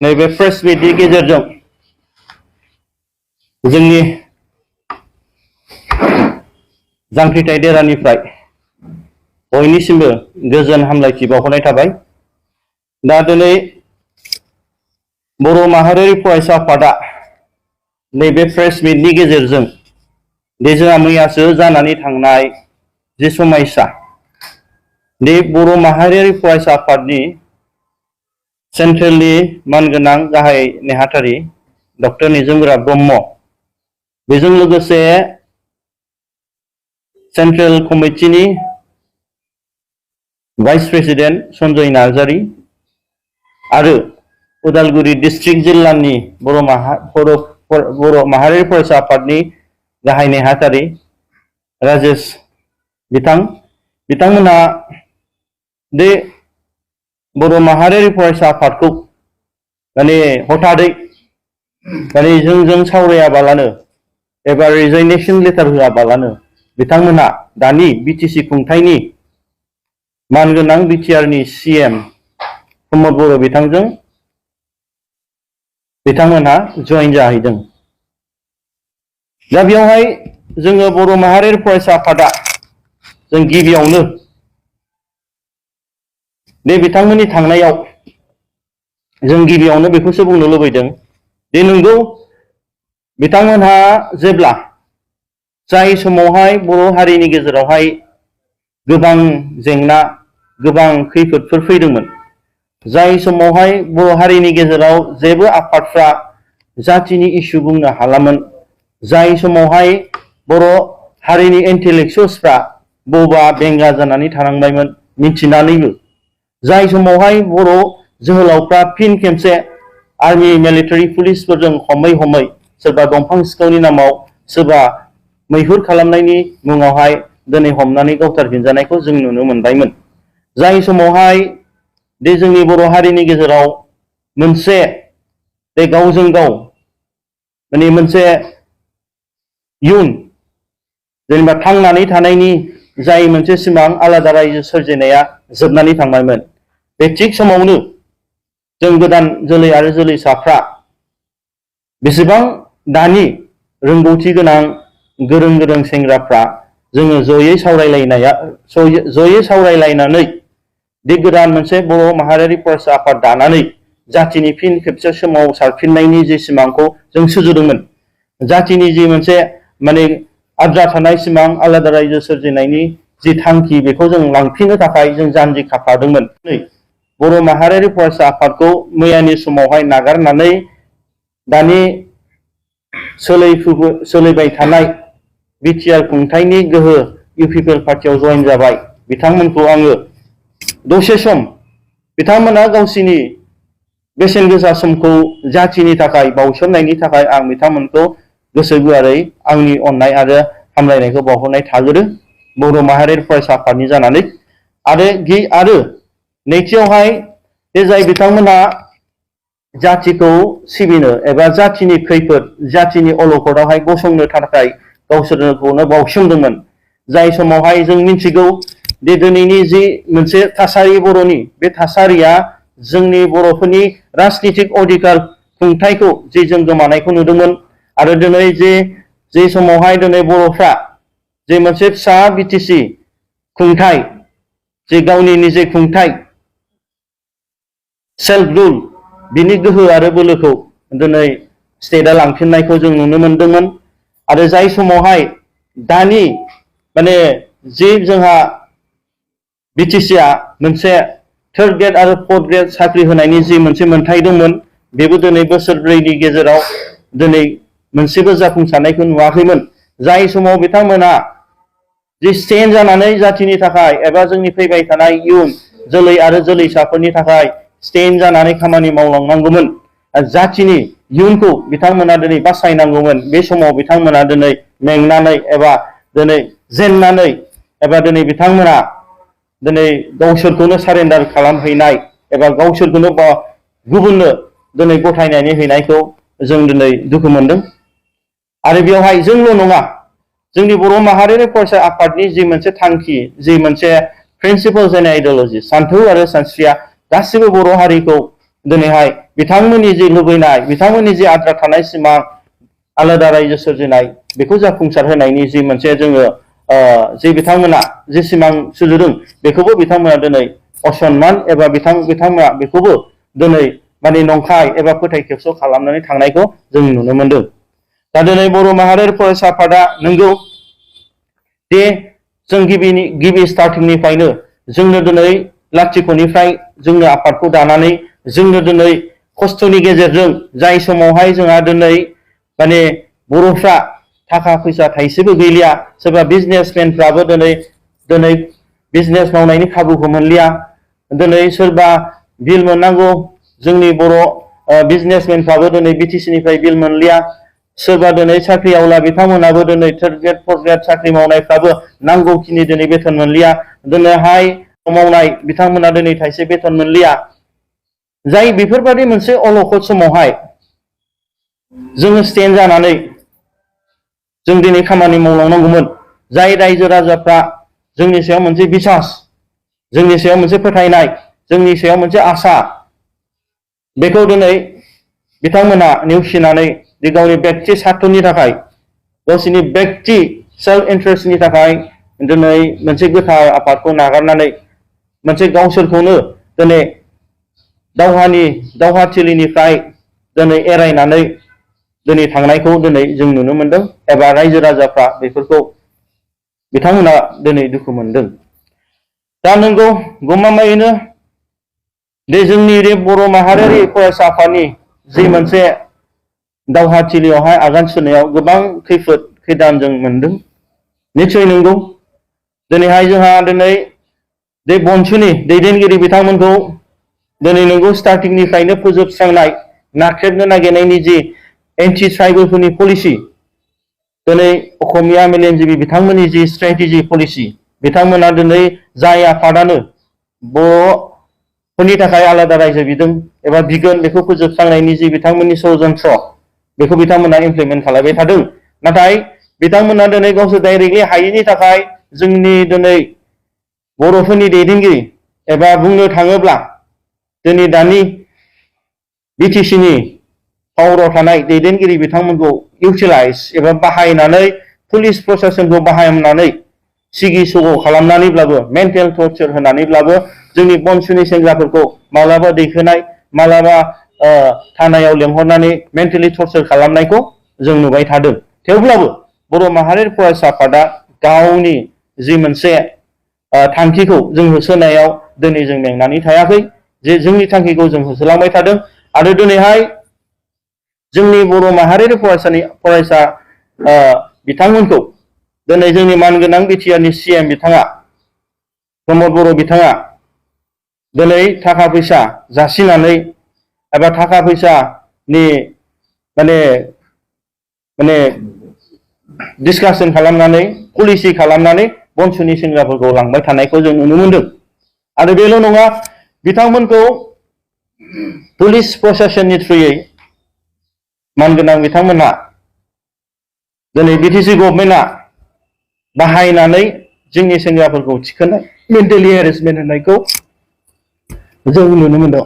नैबे प्रेस मिटनि गेजेरजों जोंनि जांख्रिथाय देरानिफ्राय बयनिसिमबो गोजोन हामलायथि बावहरनाय थाबाय। दा दिनै बर' माहारियारि फरायसा आफादा नैबे प्रेस मिटनि गेजेरजों दे जोंहा मैयासो जानानै थांनाय जे समायसा दे बर' माहारियारि फरायसा आफादनि सेन्ट्रेलनि मानगोनां गाहाय नेहाथारि डक्टर निजोमगोरा ब्रह्म बेजों लोगोसे सेन्ट्रेल कमिटिनि भाइस प्रेसिडेन्ट सन्जय नार्जारी आरो उदालगुरि डिस्ट्रिक्ट जिल्लानि बर' माहारियारि फरायसा आफादनि गाहाय नेहाथारि राजेश बिथांमोना बे बर' माहारियारि फरायसा आफादखौ माने हथादै माने जों सावरायाबालानो एबा रिजाइनेसन लेटार होआबालानो बिथांमोना दानि बिटिसि खुंथायनि मानगोनां बिटिआरनि सीएम प्रमद बर' बिथांमोनहा जइन जाहैदों। दा बेवहाय जोङो बर' माहारियारि फरायसा आफादा जों गिबियावनो बे बिथांमोननि थांनायाव जों गिबियावनो बेखौसो बुंनो लुबैदों दे नंगौ बिथांमोनहा जेब्ला जाय समावहाय बर' हारिनि गेजेरावहाय गोबां जेंना गोबां खैफोदफोर फैदोंमोन, जाय समावहाय बर' हारिनि गेजेराव जेबो आफादफ्रा जातिनि इसु बुंनो हालामोन, जाय समावहाय बर' हारिनि इन्टेलेक्सुयेल्सफ्रा बबा बेंगा जानानै थानांबायमोन मिथिनानैबो, जाय समावहाय बर' जोहोलावफ्रा फिन खेबसे आर्मि मिलिटारि पुलिसफोरजों हमै हमै सोरबा दंफां सिखावनि नामाव सोरबा मैहुर खालामनायनि मुङावहाय दिनै हमनानै गावथारफिनजानायखौ जों नुनो मोनबायमोन। जाय समावहाय दे जोंनि बर' हारिनि गेजेराव मोनसे बे गावजों गाव माने मोनसे इयुन जेनेबा थांनानै थानायनि जाय मोनसे सिमां आलादा रायजो सोरजिनाया जोबनानै थांबायमोन, बे थिग समावनो जों गोदान जोलै आरो जोलैसाफ्रा बेसेबां दानि रोंगौथि गोनां गोरों गोरों सेंग्राफ्रा जोङो जयै सावरायलायनानै बे गोदान मोनसे बर' माहारियारि फरायसा आफाद दानानै जातिनि फिन खेबसे सोमावसारफिननायनि जे सिमांखौ जों सुजुदोंमोन, जातिनि जि मोनसे माने आद्रा थानाय सिमां आलादा रायजो सोरजिनायनि जि थांखि बेखौ जों लांफिननो थाखाय जों जानजि खाफ्रादोंमोन। बर' माहारियारि फरायसा आफादखौ मैयानि समावहाय नागारनानै दानि सोलिबाय थानाय बिटिआर खुंथायनि गोहो इउपिपिएल पार्टियाव जइन जाबाय बिथांमोनखौ आङो दसे सम बिथांमोना गावसिनि बेसेन गोसा समखौ जातिनि थाखाय बावसोमनायनि थाखाय आं बिथांमोनखौ गोसो गुवारै आंनि अननाय आरो हामलायनायखौ बावहरनाय थागोरो बर' माहारियारि फरायसा आफादनि जानानै। आरो नैथियावहाय बे जाय बिथांमोना जातिखौ सिबिनो एबा जातिनि खैफोद जातिनि अलखदावहाय गसंनो थाखाय गावसोरखौनो बावसोमदोंमोन, जाय समावहाय जों मिथिगौ दे दिनैनि जि मोनसे थासारि बर'नि बे थासारिया जोंनि बर'फोरनि राजनितिक अधिकार खुंथायखौ जे जों गोमानायखौ नुदोंमोन आरो दिनै जे समावहाय दिनै बर'फ्रा जे मोनसे फिसा बिटिसि खुंथाय जे गावनि निजे खुंथाय सेल्फ रुल बिनि गोहो आरो बोलोखौ दिनै स्टेटआ लांफिननायखौ जों नुनो मोनदोंमोन। आरो जाय समावहाय दानि माने जे जोंहा बिटिसिआ मोनसे थार्ड ग्रेड आरो फोर्थ ग्रेड साख्रि होनायनि जि मोनसे मोन्थाय दंमोन, बेबो दिनै बोसोरब्रैनि गेजेराव दिनै मोनसेबो जाफुंसारनायखौ नुवाखैमोन। जाय समाव बिथांमोना जि स्टेन्ड जानानै जातिनि थाखाय एबा जोंनि फैबाय थानाय इयुन जोलै आरो जोलैसाफोरनि थाखाय स्टेन्ड जानानै खामानि मावलांनांगौमोन, जातिनि इयुनखौ बिथांमोना दिनै बासायनांगौमोन, बे समाव बिथांमोना दिनै मेंनानै एबा दिनै जेननानै एबा दिनै बिथांमोना दिनै गावसोरखौनो सारेन्डार खालामहैनाय एबा गावसोरखौनो गुबुननो दिनै गथायनानै हैनायखौ जों दिनै दुखु मोनदों। आरो बेवहाय जोंल' नङा, जोंनि बर' माहारियारि फरायसा आफादनि जि मोनसे थांखि, जि मोनसे प्रिन्सिपल्स एन्ड आइडिय'लजि सान्थौ आरो सानस्रिया गासिबो बर' हारिखौ दिनैहाय बिथांमोननि जि लुबैनाय बिथांमोननि जि आद्रा थानाय सिमां आलादा रायजो सोरजिनाय बेखौ जाफुंसार होनायनि जि मोनसे जोङो जि बिथांमोना जि सिमां सुजुदों बेखौबो बिथांमोना दिनै असनमान एबा बिथांमोना बेखौबो दिनै माने नंखाय एबा फोथाय खेबस' खालामनानै थांनायखौ जों नुनो मोनदों। दा दिनै बर' माहारियारि फरायसा आफादा नंगौ दे जों गिबि स्टार्टिंनिफ्रायनो जोंनो दिनै लाथिख'निफ्राय जोंनो आफादखौ दानानै जोंनो दिनै खस्थ'नि गेजेरजों जाय समावहाय जोंहा दिनै माने बर'फ्रा थाखा फैसा थाइसेबो गैलिया सोरबा बिजनेसमेनफ्राबो दिनै बिजनेस मावनायनि खाबुखौ मोनलिया दिनै सोरबा बिल मोननांगौ जोंनि बर' बिजनेसमेनफ्राबो दिनै बिटिसिनिफ्राय बिल मोनलिया सोरबा दिनै साख्रि आवला बिथांमोनाबो दिनै थार्द ग्रेड फर्थ ग्रेड साख्रि मावनायफ्राबो नांगौखिनि दिनै बेथन मोनलिया दिनैहाय मावनाय बिथांमोना दिनै थाइसे बेथन मोनलिया जाय बेफोरबायदि मोनसे अलखद समावहाय जोङो स्टेन्ड जानानै जों दिनै खामानि मावलांनांगौमोन जाय रायजो राजाफ्रा जोंनि सायाव मोनसे बिसास जोंनि सायाव मोनसे फोथायनाय जोंनि सायाव मोनसे आसा बेखौ दिनै बिथांमोना नेवसिनानै गावनि बेक्ति सार्थनि थाखाय गावसोरनि बेक्ति सेल्फ इन्ट्रेस्टनि थाखाय दिनै मोनसे गोथार आफादखौ नागारनानै मोनसे गावसोरखौनो दिनै दावहाथिलिनिफ्राय दिनै एरायनानै दिनै थांनायखौ दिनै जों नुनो मोनदों एबा रायजो राजाफ्रा बेफोरखौ बिथांमोना दिनै दुखु मोनदों। दा नंगौ गमामायैनो बे जोंनि बे बर' माहारियारि फरायसा आफादनि जि मोनसे दावहाथिलियावहाय आगान सुरनायाव गोबां खैफोद खैदान जों मोनदों निस्सय नंगौ दिनैहाय जोंहा दिनै बे BoNSUनि दैदेनगिरि बिथांमोनखौ दिनै नंगौ स्टार्टिंनिफ्रायनो फोजोबस्रांनाय नाख्रेबनो नागिरनायनि जि एन्टि ट्राइबेलफोरनि पलिसि दिनै असमिया मेलेमजिबि बिथांमोननि जि स्ट्रेटेजि पलिसि बिथांमोना दिनै जाय आफादानो बर'फोरनि थाखाय आलादा रायजो बिदों एबा बिगोन बेखौ फोजोबस्रांनायनि जि बिथांमोननि षड्यन्त्र बेखौ बिथांमोना इमप्लिमेन्ट खालामबाय थादों नाथाय बिथांमोना दिनै गावसोर डाइरेक्टलि हायैनि थाखाय जोंनि दिनै बर'फोरनि दैदेनगिरि एबा बुंनो थाङोब्ला दिनै दानि बिटिसिनि पावाराव थानाय दैदेनगिरि बिथांमोनखौ इउटिलाइज एबा बाहायनानै पुलिस प्रशासनखौ बाहायनानै सिगि सग' खालामनानैब्लाबो मेन्टेल टर्चार होनानैब्लाबो जोंनि BoNSUनि सेंग्राफोरखौ मालाबा दैखोनाय मालाबा थानायाव लेंहरनानै मेन्टेलि टर्चार खालामनायखौ जों नुबाय थादों। थेवब्लाबो बर' माहारियारि फरायसा आफादा गावनि जि मोनसे थांखिखौ जों होसोनायाव दिनै जों मेंनानै थायाखै जे जोंनि थांखिखौ जों होसोलांबाय थादों आरो दिनैहाय जोंनि बर' माहारियारि फरायसा बिथांमोनखौ दिनै जोंनि मानगोनां बिटिआरनि CM बिथाङा प्रमद बर' बिथाङा दिनै थाखा फैसा जासिनानै एबा थाखा फैसानि माने डिसकासन खालामनानै पलिसि खालामनानै BoNSUनि सेंग्राफोरखौ लांबाय थानायखौ जों नुनो मोनदों आरो बेल' नङा बिथांमोनखौ पुलिस प्रशासननि थ्रुयै मानगोनां बिथांमोनहा दिनै बिटिसि गभर्नमेन्टआ बाहायनानै जोंनि सेंग्राफोरखौ थिखोनाय मेन्टेलि हेरेसमेन्ट होनायखौ जों नुनो मोनदों।